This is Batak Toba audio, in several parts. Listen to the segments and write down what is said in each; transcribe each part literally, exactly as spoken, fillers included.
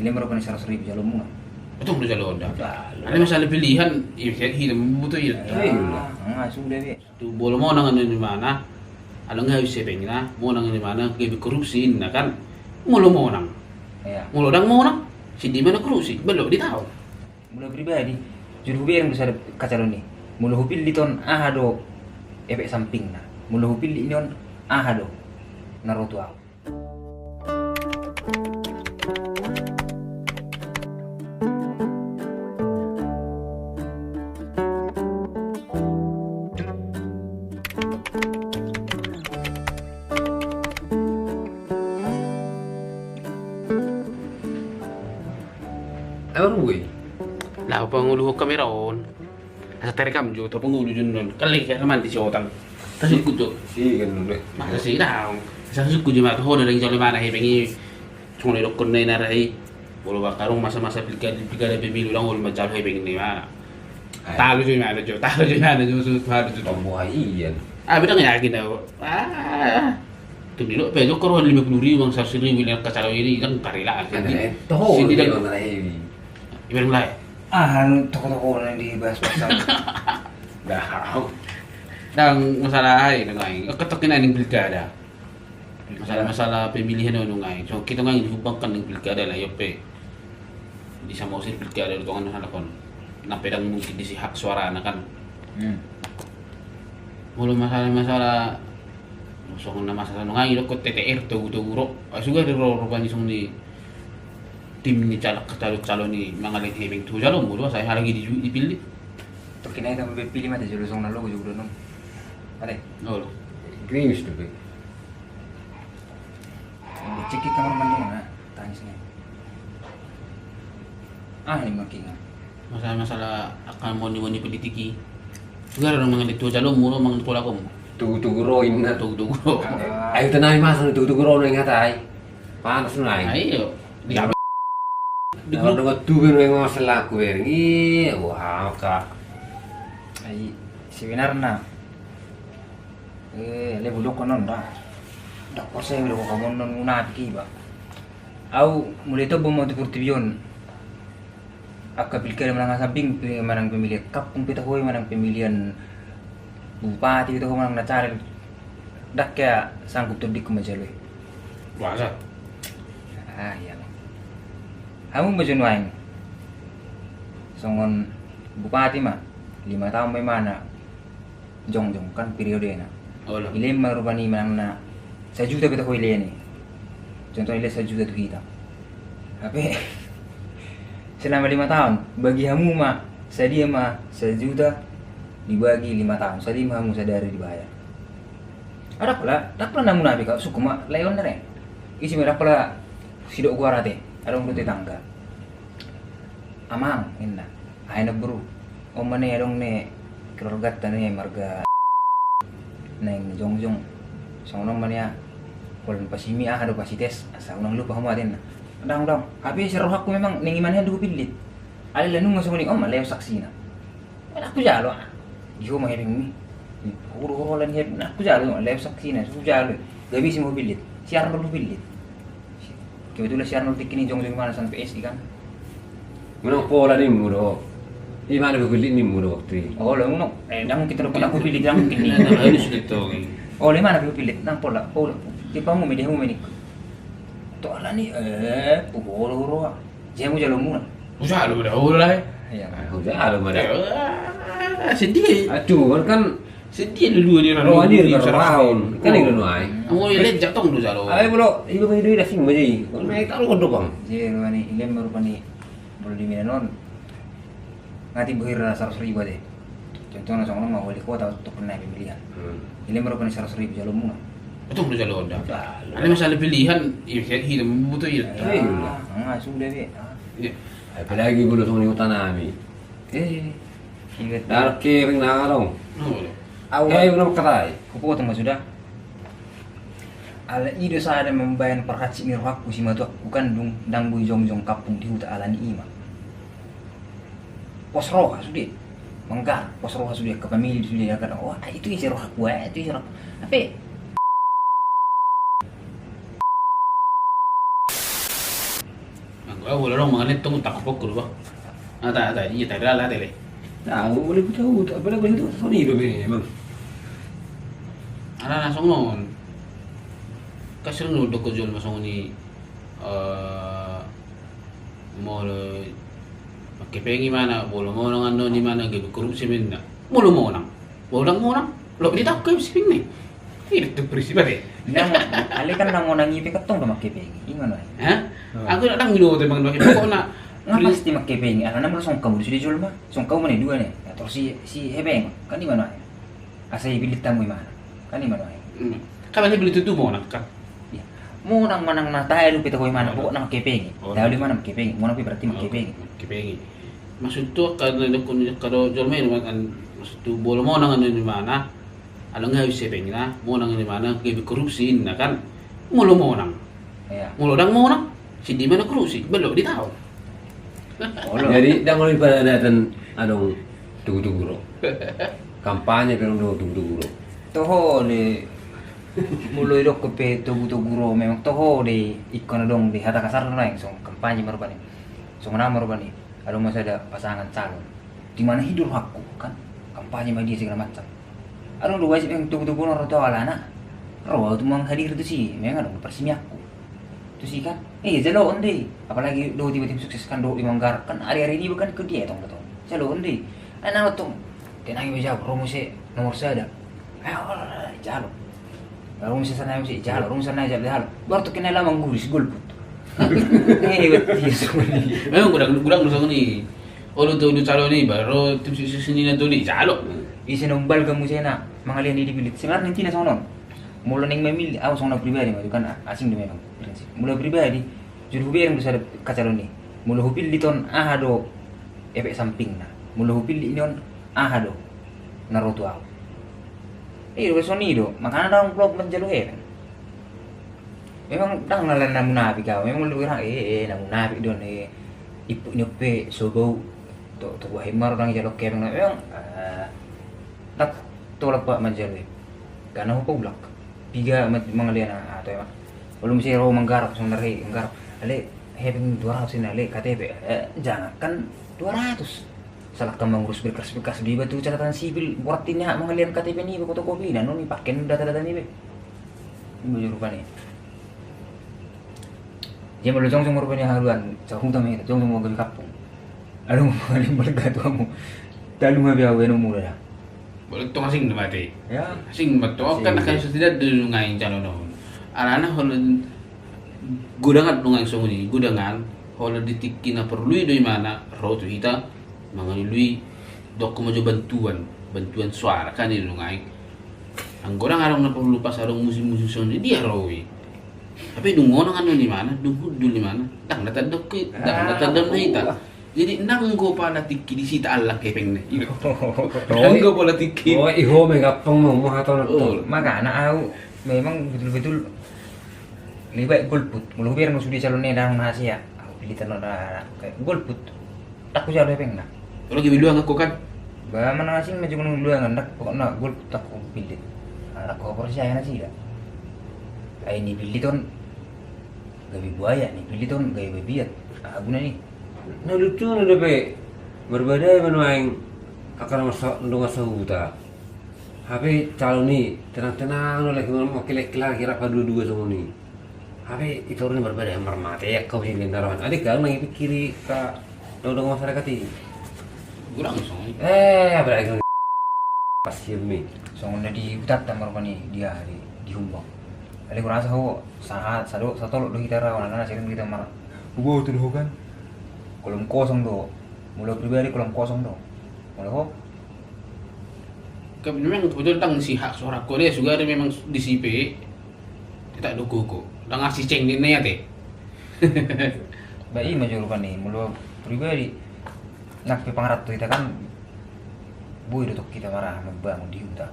Lima rupani seratus ribu jalo muna. Betul do jalo onda. Alai masalah pilihan, iya, hita mambuto iya. Iya. Nga sudah be. Tu molo monang ninna imana, alai nga bisa hepengna, monang ninna imana, gabe korupsi ninna kan. Molo monang. Iya. Molo ndang monang, sidea ma na korupsi, balok di taon. Molo pribadi, jolo hubereng do sada kacalon i. Molo hupillit on aha do efek sampingna. Molo hupillit on aha do na ro tu au. Ayo, Rui. Lah, pangulu kamera on. Asa tarekam jo, tu pangulu jo non. Kali karena mandi si otang. Tasukut jo. Iya kan, Rui. Masa sih, dah. Asa sukut jo, mata hoda deng jole mana, hepeng i. Songon na didokkon na inara i. Molo bakarung masa-masa pilkada, pilkada pemilu, ndang olo manjalo hepeng ninna imana. Ai. Talu jo imana jo, talu jo imana jo, so, talu jo. Tombo ai, iya. Ah, beda yakin au. Ah. Tu milo pe jo koro lima puluh ribu, bang seratus ribu, bilang kacalon i, ndang tarela. Jadi, toho, sini dia dan mana ini? Ibarat mulai. Ah, anu, toko-toko na dibahas-bahas. Dah. Ndang masalah ai, ndang ai. Ketok ninna ning pilkada. Masalah-masalah pemilihan on nunga i. So, hita nunga i dihubungkan dengan pilkada lah, iyo pe. Di Samosir pilkada do tongon halak on. Na pe ndang mungkin disi hak suarana kan. Hmm. Molo masalah-masalah, songon na masalah nunga i dokkon T T R, togu-togu ro. Ah, sudah di ro, rupani songon i tim ni caleg, calon-calon i mangalehon hepeng tu jalo molo, asa halak i di, dipillit. Tokkin ai tamba pilih mate jolo songon na logo jo do non. Mate. Olo. Grimis tu be. Cekki kamar mandi mana? Tangis nih. Ah, ini makingan. Masalah-masalah akan moni-moni politik i. Juga ada orang mangan di tua jalo mulu, mangan di pola kom. Tugu-tugu ro inna. Tugu-tugu ro. Ayo tenai mas, tugu-tugu ro, ingat ai. Panas nai. Ayo. Di kamar. Di grup. Dengan tugu yang masalah aku bering. Iya, wah, kak. Ai, sebenarna. Eh, le budok konon da. Dak porsea do kamu non munafik iba. Au mulai tobo mau tu portibi on. Akka pilkada manang asabing pe manang pemilihan kampung pe taho i manang pemilihan bupati pe taho manang na caleg. Dak ya sanggup tondikku manjalo i. Wasa. Ah, iya. Hamu ma jo nuaeng. Songon bupati ma, lima taon ma imana. Jongjong kan periodena. Olo. Ilehen ma rupani manang na sajuta pe taho ilehen i. Contohna ilehen sajuta tu hita. Hape selama lima taon, bagi hamu ma, sadia ma sajuta dibagi lima taon, sadia ma hamu sadari dibayar. Adong pola, adong pola na munafik au, sungkun ma, lae on na re. Isi ma adong pola sidok goar ate, adong do tetangga. Amang, inna. Ai na boru. On ma ne adong ne keluarganta ne marga naeng jongjong. Songon on ma nia. Pola pasimi aha do pasites. Asa unang lupa hamu atenna. Ndang, ndang. Hape serohakku memang ning imana do hupillit. Alai la nunga songon i on ma leo saksina. Ndang hujalo ah. Di ho ma hepengmi. Huru-huru lan hepeng. Ndang hujalo, leo saksina. Hujalo. Gabe isi ma hupillit. Si Arnold hupillit. Kebetulan si Arnold tingki ni jongjong imana songon P S I kan. Menang pola nimmu do. Imana be hupillit nimmu do waktu i. Olo, menang. Eh, ndang kita do pernah hupillit ndang tingki ni. Nah, ini sudah tahu ini. Olo, imana be hupillit ndang pola. Olo. Tipamu media mu menik. To alani eh pugoro-goro. Jemu jalo muna. Hujalo ma da olo lah. Iya. Hujalo ma da. Sedih. Aduh, kan Sedia lu dua dia. Roha dia di kan saraun. Kan itu nuai. Amo ile jatong do jalo. Ayo bro, iba bagi duit asing bagi. Kon naik taruh ke dokang. Jadi rupani ile rupani bro di mina non. Ngati bohir seratus ribu aja. Contohna songon ma wali kota untuk kena pemilihan. Ile rupani seratus ribu jalo muna. Betul do jalo onda. Ada masalah pilihan, iya hita mambuto iya. Iya. Nga sudah be. Iya. Apalagi bulu songon hutan ami. Eh. Darke ring na adong. Au ai unang katai. Hupotong ma sudah. Ala i do sada mambaen parhansit ni rohakku simatuakku kandung ndang boi jongjong kampung di huta alani i ma. Pos roha sude. Manggar pos roha sude ke pamili sude ya kadang. Wah, itu isi rohakku, itu isi rohakku. Hape. Anggo au, olo dong mangan, tong utak pokok do ba. Ata, ata, iya, tadi lah tele. Nah, anggo boleh buta, buta, boleh, boleh tu, songon i do memang. Alana songon on. Kan sering do didok jolma songon i, eh, molo mangkepeng imana, molo monang annon imana, gabe korupsi ma inna. Molo monang. Molo ndang monang, lobi ditaon hape siping ni. Ido tu prinsip ate. Ndang, alai kan na monang i pe kan tong do mangkepengi, ima nuaeng. Hah? Aku ndang binoto manang mangkepengi, pokokna. Nga pasti mangkepengi, alana molo songon hamu do sude jolma, songon hamu ma na dua ni. Torus si, si hepeng, kan ima nuaeng. Asa ipillit hamu imana, kan ima nuaeng. Hmm. Kan berarti belum tentu monang kan? Iya. Monang manang na tahe do pe toho imana, pokokna mangkepengi. Tahe do imana mangkepengi, monang pe berarti mangkepengi. Mangkepengi. Maksudhu angka na didokkon, angka do jolma i do kan, maksudhu molo monang annon imana, alana nga habis hepengna, monang annon imana, gabe korupsi inna kan, molo monang. Iya. Molo ndang monang, sindia imana korupsi, belok ditaon. Jadi ndang olo dipadadaton adong togu-togu ro. Kampanye pe adong togu-togu ro. Toho de, molo didokkon pe togu-togu ro, memang toho de, ingkon adong de hata kasar nuaeng, songon kampanye ma rupani. Songon aha ma rupani. Adong ma sada pasangan calon. Di mana hidur hakku, kan? Kampanye ma dia segala macam. Adong do wajib memang togu-togu on ro tu au alana. Ro au tu manghadiri tusi, memang adong do parsimianku. Tusi kan? Eh, jaloon do i. Apalagi dohot iba tim sukses kan dohot i manggarap. Kan ari-ari niba kan ingkon dietong do tong. Jaloon do i. Ai nang tong. Tenang iba jawab, ro muse nomor sada. Ayo, jalo. Ro muse sana, muse jalo, ro muse sana, jalo, jalo. Baru tu kena lamang guris, golput. Eh, berarti songon i. Memang godang, godang do songon i. Olo tu, tu calon i, baru tim sukses ni na tolu i, jalo. Ise na umbalga muse na, mangalean i dipillit. Sebenarna intina songon on. Molo naeng mamillit, au songon au pribadi ma, kan asing do memang prinsip. Molo au pribadi, jolo hubereng do sada angka calon i. Molo hupillit on, aha do efek sampingna. Molo hupillit ni on, aha do na ro tu au. I do, songon i do. Makana ndang vlog manjalo hepeng. Memang ndang na, na munafik au. Memang lu kira, eh, eh, na munafik do on, eh. Ipuk ni on pe so bau. Tu, tu buah himar ndang jalo hepeng na. Memang, eh, ndang tolap ba manjalo hepeng. Karena hupaulak. Piga ma-, mangalean, ah, tu emang. Olo muse ro manggarap, songon na re manggarap. Ale, hepeng dua ratus ini, ale, K T P. Eh, jangankan dua ratus. Salahkan mangurus berkas-berkas do iba tu catatan sipil, berarti ni hak mangalean K T P niba, fotokopina, annon i pake data-data niba. Ima jo rupani. Dia molo jongjong rupani haluan, sahuta ma hita, jongjong ma gabe kampung. Adong mangalean balga tu hamu. Talu ma be au, eno mula da. Boleh tong asing do mate. Ya. Asing ma tong, kan akan setidak do nunga i calon on. Alana holan godangan nunga i songon i, godangan, holan di tingki na porlu i do imana, ro tu hita, mangalului, dokkon ma jo bantuan, bantuan suara, kan i do nunga i. Anggo ndang adong na porlu pas adong musim-musim songon i, dia ro i. Tapi dung monang annon imana, dung hundul imana, ndang na tanda, ndang na tanda na hita. Jadi nanggo pala tingki disi taallang hepengna. Nanggo pala tingki. Oh, i ho ma gampang ma, ma hatana tu. Makana au memang betul-betul lebih baik golput. Molo hubereng do sude calon i ndang na hasea. Au pillit annon na golput. Ndang hujalo hepengna. Olo gabe luangan ho kan? Ba manang asing ma jolo luangan, ndang, pokokna golput ndang hupillit. Ndang hupercaya nasida. Ai nipillit on gabe buaya, nipillit on gabe babiat. Aha guna ni? Na lucu na dope, marbadai ma nuaeng angka na masa dongan sahuta. Hape calon i tenang-tenang do, lagi mangkilek-kilek hira padua-dua songon i. Hape i toru ni marbadai, marmate angka uji ni darohan. Adi kan na dipikiri angka dongan masyarakat i. Godang songon i. Eh, apalagi songon i. Pas i. Songon na di hutanta ma rupani dia di, di Humbang. Alai hurasa ho, sahat, sado, satolop do hita ra, alana sering hita mar-, huboto do ho kan. Kolom kosong do. Molo pribadi kolom kosong do. Molo ho. Kan memang betul ndang si hak suara ho disi, suara memang disi pe. Tetap do gogo. Ndang asi ceng ni na i ate. Ba ima jo rupani, molo pribadi. Nang pe pangaranto hita kan. Boi do tong hita mara, membangun di huta.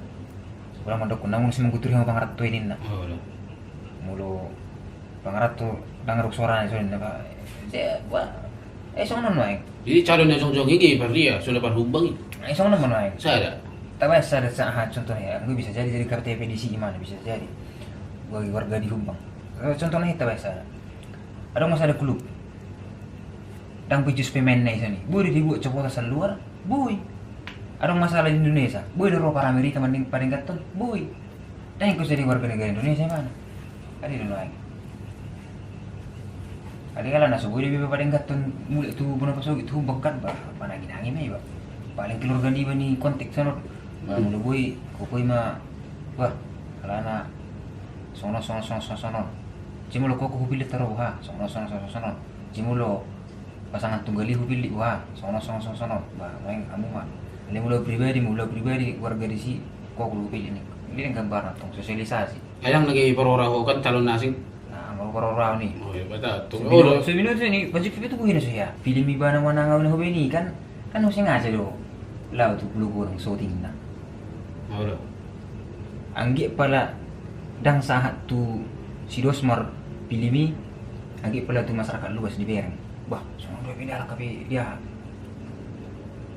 Ulang mandok, namun si manggutur yang pangaranto i ninna. Molo pangaranto ndang adong suarana, songon i na ba. Eh, songon on nuaeng. Jadi calon na jongjong i gabe parria, sudah parhumbang i. Eh, songon on nuaeng. Sada. Tabaen sada, sa-, aha, contohna, anggo bisa jadi, jadi K T P disi imana, bisa jadi. Bagi warga di Humbang. Eh, contohna hita baen sada. Adong ma sada klub. Ndang pe jos pemainna i soni. Boi do dibuat copotan sian luar, boi. Adong masalah di Indonesia, boi do ro par Amerika mandeng padengganhon, boi. Ndang ingkon jadi warga negara Indonesia ibana. Adi do nuaeng. Adi, ala na so boi do iba padengganhon mulak tu bona pasogit tu humbang kan, bah, panaginangi ma iba. Paling keluarga niba ni kontak songon on. Bah, molo boi, hupillit ma, bah, alana songon on, songon on, songon on, songon on. Jumolo ho hupillit, taro, bah, songon on, songon on, songon on, songon on. Jumolo pasangan tunggal i hupillit, bah, songon on, songon on, songon on, songon on. Bah, nuaeng hamu ma. Alai molo pribadi, molo pribadi warga disi, ho do hupillit ni. Dia gambaran tong, sosialisasi. Ai ndang na gabe parorahon ho kan calon asing. Nah, molo parorahon i. Oh, iya, betul. Tuh. Sebelum, sebelum ni, pajik itu buhina so ya. Pilih mi bana manang au na hobeni kan. Kan muse sengaja do laho tu Pulo Godang syutingna. Olo. Anggiat pala ndang sahat tu si Dosmar pilih mi, anggiat pala tu masyarakat luas di Bereng. Bah, songon dua pindah lah kape dia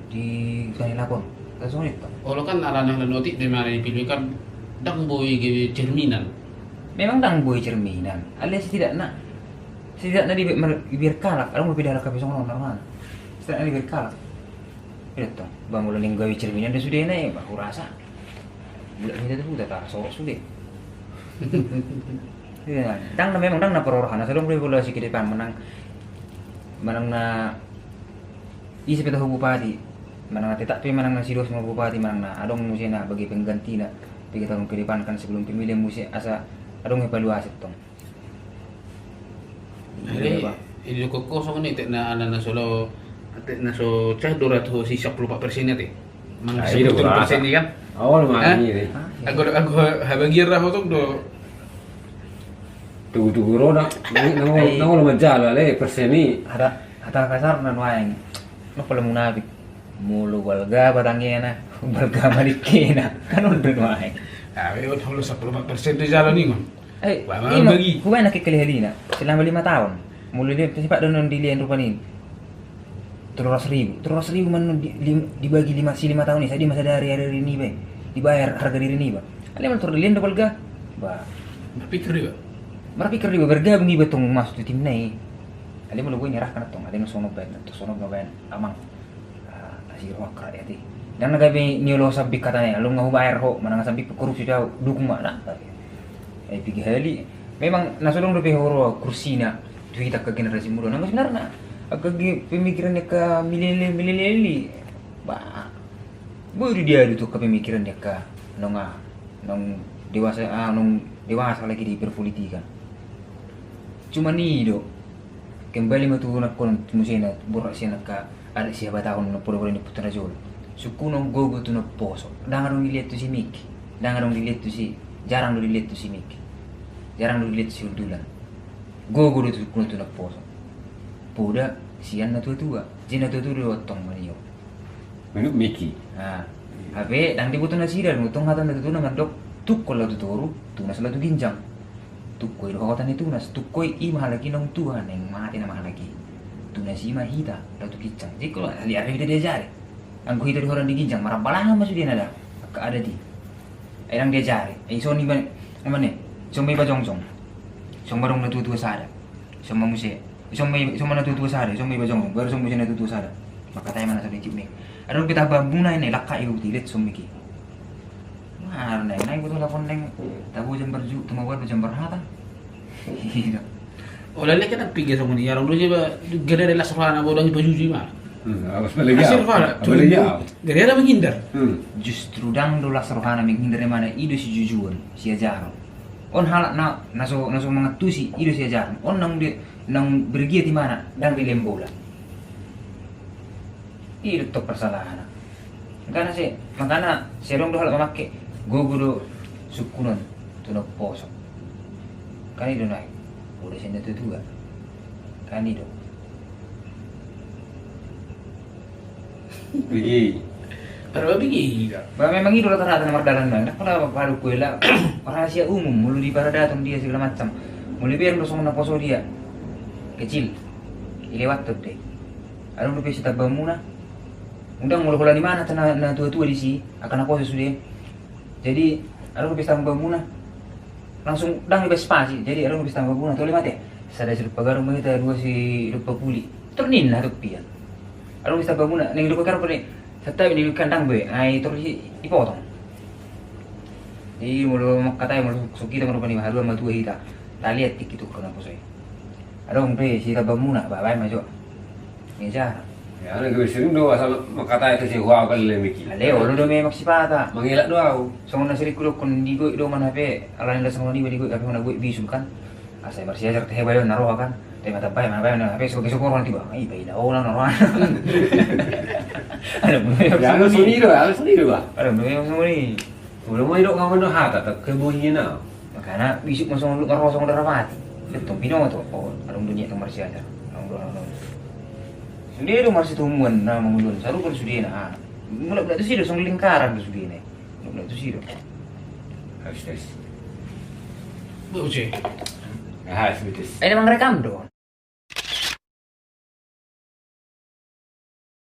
di hutan ilapon. Kan songon itu. Olo, kan alana na otik do i, mana di pilih i kan ndang boi gabe cerminan. Memang ndang boi cerminan. Alai setidakna, setidakna di mer-, di berkalak, alai molo pindah lah kape songon on, mana? Setidakna di berkalak. Iya tong, bah, molo naeng gabe cerminan do sudena i, bah, hurasa. Mulak hita tu huta, tasorot sude. Iya, ndang na, memang ndang na parorahon, na so adong do evaluasi ke depan, manang, manang na ise pe taho bupati, manang na tetap pe manang na si Dosmar bupati, manang na adong muse na bagi penggantina, tiga tahun ke depan kan sebelum pemilihan muse asa adong evaluasi tong. Jadi, ini kosong ni, tek na, na, na solo, tek na so cah dua ratus si sepuluh persen ya, tek. Mang, ah, iya, sepuluh persen ini kan? Awal mah ini. Aku, aku habagian raho tuh do. Tugu-tugu roda, nang, nang, ai, nang olo manjalo, ale, persen i. Hata, hata kasarna nuaeng. Nang pala munafik. Molo balga batangena, balga malikena. Kan on do nuaeng. Tapi on, molo sepuluh persen tu jalo ni, Mang. Eh, bah, ima, bagi. Hubaen angka kali-kalina. Selama lima tahun. Molo dia, sipat do on dilehon rupani. Tolu ratus ribu. Tolu ratus ribu ma on di, lim-, dibagi lima, si lima tahun i, sai dia ma sadari ari-ari niba i. Dibayar harga diri niba. Alai molo tor dilehon do balga. Bah. Marpikir iba. Marpikir iba, bergabung iba tong masuk tu timna i. Alai molo boi, nyerahkan tong. Alai na sono baen, na sono baen, amang. Ah, asi roha rakyat i. Ndang na gabe niolo sambing hatana i, alai nunga hubayar ho, manang sambing pe korupsi do au, dukung ma, ndang. Eh, piga hali. Memang na so adong dope huroha kursina tu hita angka generasi muda. Nang sebenarna angka ge-, pemikiran angka milenial, milenial i, bah, boi do diadu tu angka pemikiran angka naung, naung dewasa, ah, naung dewasa lagi di perpolitikan. Cuman i do. Kembali ma tu nangkon muse na borhat sian angka adat sihabatahon na poda-poda ni ompunta na jolo. Sungkunon gogo tu na poso. Ndang adong dilehon tu si Miki. Ndang adong dilehon tu si, jarang do dilehon tu si Miki. Jarang do dilehon tu si Hundulan. Gogo do tu sungkunon tu na poso. Poda sian na tua-tua. Jadi na tua-tua do tong maniop. Manuk Miki. Ah. Hape ndang diboto nasida, dung tong hata na tua-tua na mandok, tungkol laho tu toru, tunas laho tu ginjang. Tungkoi do hata ni tunas, tungkoi i ma halak i naung tua, naeng mate nama halak i. Tunas i ma hita, laho tu ginjang. Jadi molo liar hita diajari. Anggo hita di holan di ginjang, marhaha-hahaan ma sudena da. Angka adat i. Ai ndang diajari. Ai songon i ma, songon i ma jongjong. Songon i ma adong na tua-tua sada. Songon i ma muse. Songon i ma, songon i ma na tua-tua sada, songon i ma jongjong, baru songon i ma muse na tua-tua sada. Mangkatai ma na sada i, tiup ni. Adong pe tabamu na ini, lakka i uti, let songon i ma. Mar, naeng, naeng boto lapon naeng, tabo jambar ju, tabo baru jambar hata. Iya. Olo, ale, kan piga songon i, adong do siba, gede las rohana, bodo anggi pajuju i ma. Hmm, awas balik. Las rohana, awas balik. Gede ada menghindar. Hmm. Justru ndang do las rohana menghindar, i ma na i do sijujuon, siajaron. On halak na, na so, na so mangantusi, i do siajaron. On naung di, naung bergiat imana, ndang dilehon bola. I do tong parsalahana. Makana se, makana se adong do halak mamangke, gogo do sungkunon tu na poso. Kan i do nai, poda sian na tua-tua. Kan i do. Bigi. Padahal bigi. Ba memang i do rata-rata na mardalan, Bang. Ndang pola padu kuela rahasia umum, molo di paradaton dia segala macam. Molo dibaen do songon na poso dia. Kecil. Dilewathon do i. Adong dope sitambaanmuna. Unang molo holan imana hata na, na tua-tua disi, angka na poso sude. Jadi, adong dope sitambaanmuna. Langsung ndang diantisipasi. Jadi, adong dope sitambaanmuna. Tole mate. Sada sidompa gadong ma hita, dua sidompa puli. Tor ninna tu pian. Adong di sitamba muna, naeng didok au rupani, santabi ni kandang be, ai tor di, dipotong. Jadi molo mangkatai, molo so hita molo rupani haduan matua hita. Taliat tingki tu kena poso i. Adong be sitamba muna, ba baen ma jo. Ngejar. Ya, na gabe sering do asal mangkatai tu si hua kali lemeki. Ale, olo do memang sipata. Mangelak do au. Songon na sering kudokkon di gok do man hape, alani las songon i ba di gok, hape na gok bisuk kan. Asa marsiajar tehe bayo na roha kan. Tehe mata bayo, mana bayo na hape sebagai sopor nanti ba. Ai baina ona na roha. Ada Ya, ala songoni do, ala songoni do ba. Ada belum yang songoni. Molo mau idok ngau mano hata tak kebohina. Makana bisuk masuk lu karoso ngon darapati. Betul binoto. Oh, adong dunia tu marsiajar. Adong do, adong do. Sude do marsitumuan na mangulun. Saru kan sude na. Mulak mulak tu sido song lingkaran tu sude na. Mulak mulak tu sido. Habis tes. Bau sih. Habis tes. Ini emang rekam do.